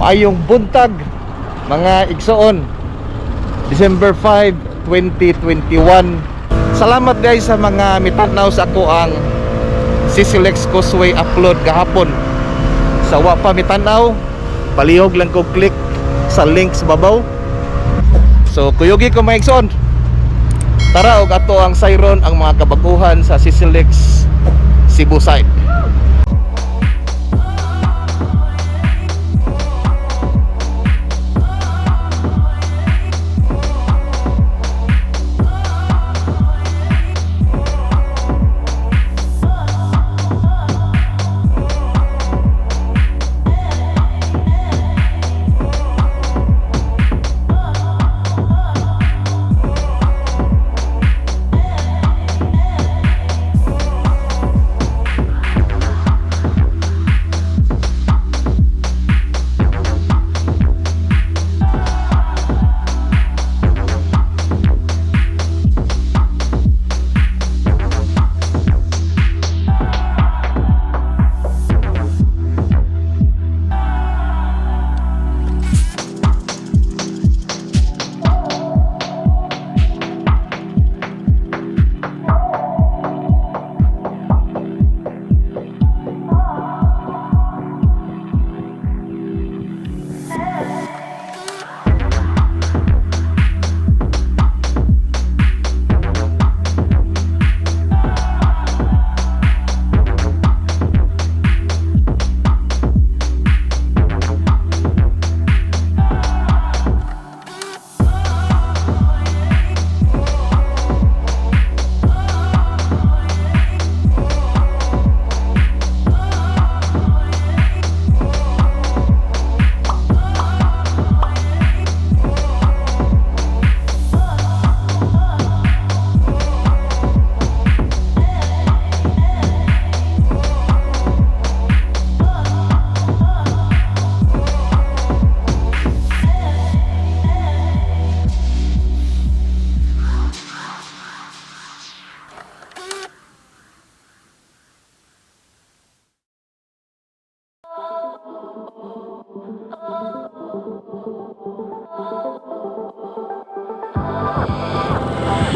Maayong buntag, mga igsoon. December 5, 2021. Salamat guys sa mga mitanaw sa akoang Sisilex Causeway upload kahapon. Sa wa pa mitanaw, palihog lang ko click sa link sa babaw. So kuyugi ko, mga igsoon. Tara og ato ang sayron ang mga kabaguhan sa Sisilex Cebu side.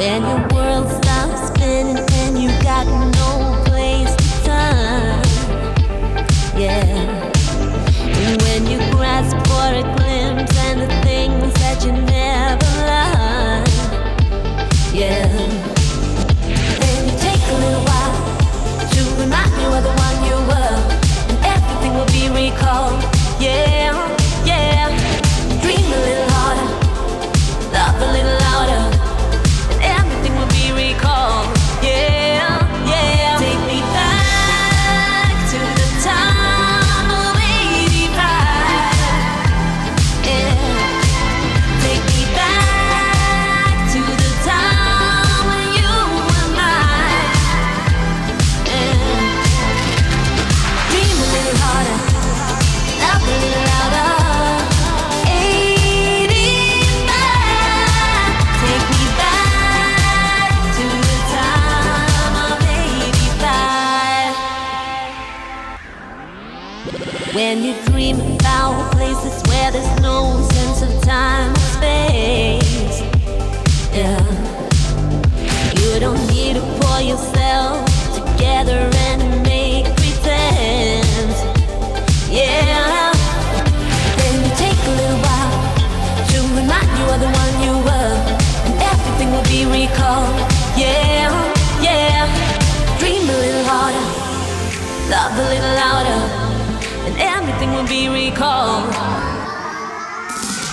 When your world stops spinning and you got no place to turn. Yeah. And when you grasp for a glimpse and the things that you never learn. Yeah. Then you take a little while to remind you of the one you were. And everything will be recalled. Yeah. Dream a little harder, love a little louder, and everything will be recalled. Yeah. Take me back to the time of '85. Yeah. Take me back to the time when you were mine. Yeah. Dream a little harder, love a little louder. '85. Take me back to the time of '85. When you dream about places where there's no sense of time or space. Yeah. You don't need to pull yourself together and make pretend. Yeah. Then you take a little while to remind you of the one you were, and everything will be recalled. Yeah. Dream a little harder, love a little louder, and everything will be recalled.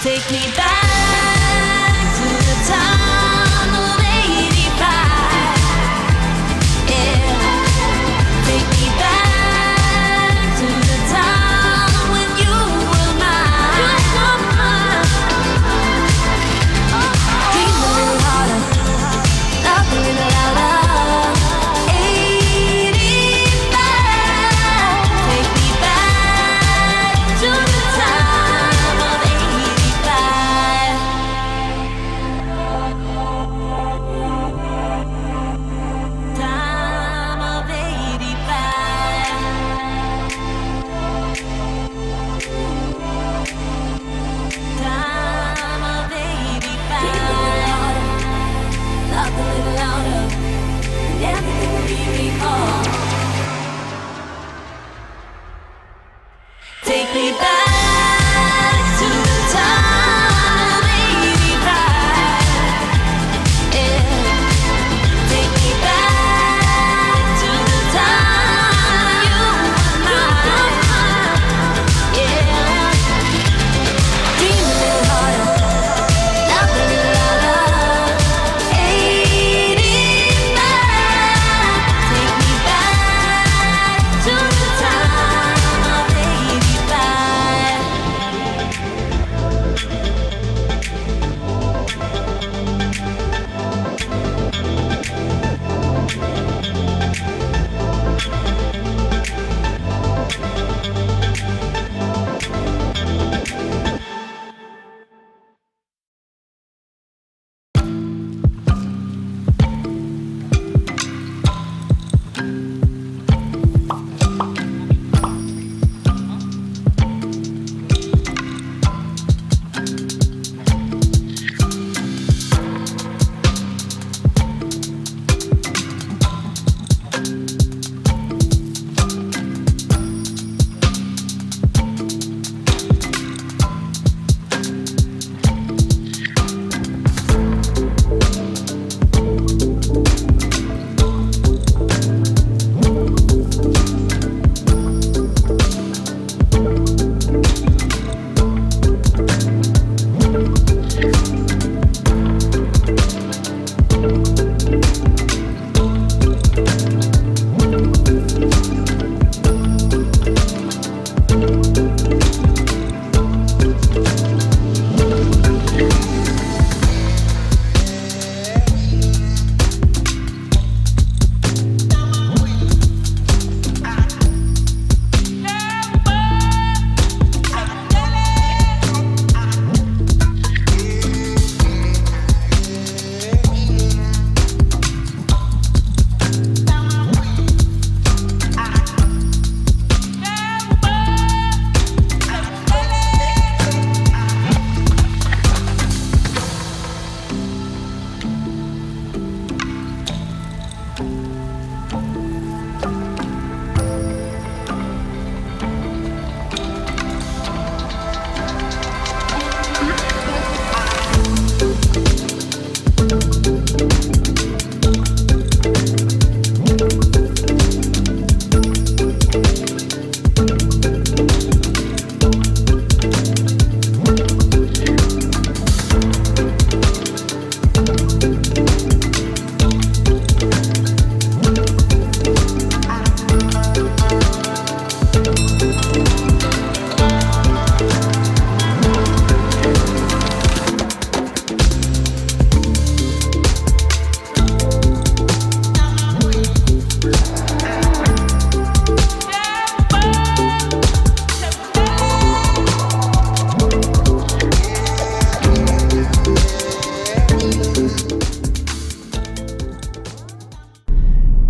Take me back to the time of '85. Yeah. Take me back to the time when you were mine. Dream a little harder, love a little louder. '85. Take me back to the time of '85.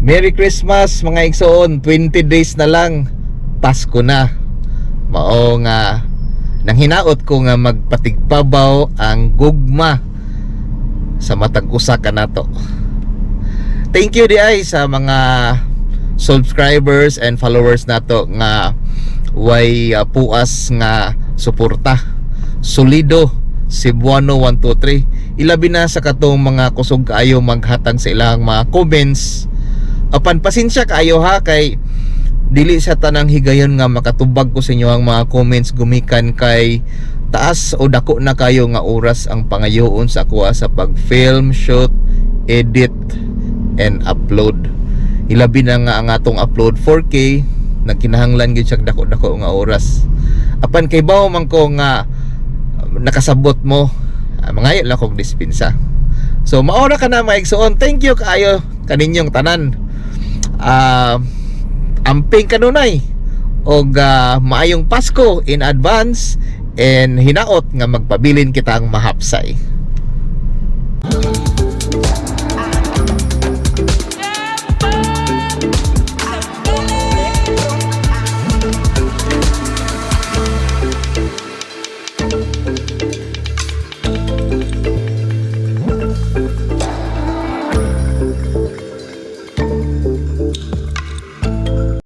Merry Christmas, mga igsoon. 20 days na lang, Pasko na. Mao nga nang hinaot ko nga magpatigbabaw ang gugma sa matag usa kanato. Thank you diay sa mga subscribers and followers nato nga way puas nga suporta. Solido Cebuano 123. Ilabi na sa katong mga kusog kaayo maghatag sa ilang mga comments. Apan pasensya kaayo ha, kay dili sa tanang higayon nga makatubag ko sa inyo ang mga comments gumikan kay taas o dako na kayo nga oras ang pangayoon sa kuha sa pag-film, shoot, edit and upload. Ilabi na nga ang atong upload 4K, nagkinahanglan gyud siya dako-dako nga oras. Apan kay bawo man ko nga nakasabot mo, mangayo lang kog dispensa. So maora ka na, mga igsoon. Thank you kaayo kaninyong tanan. Amping kanunay og maayong Pasko in advance and hinaot nga magpabilin kitang mahapsay.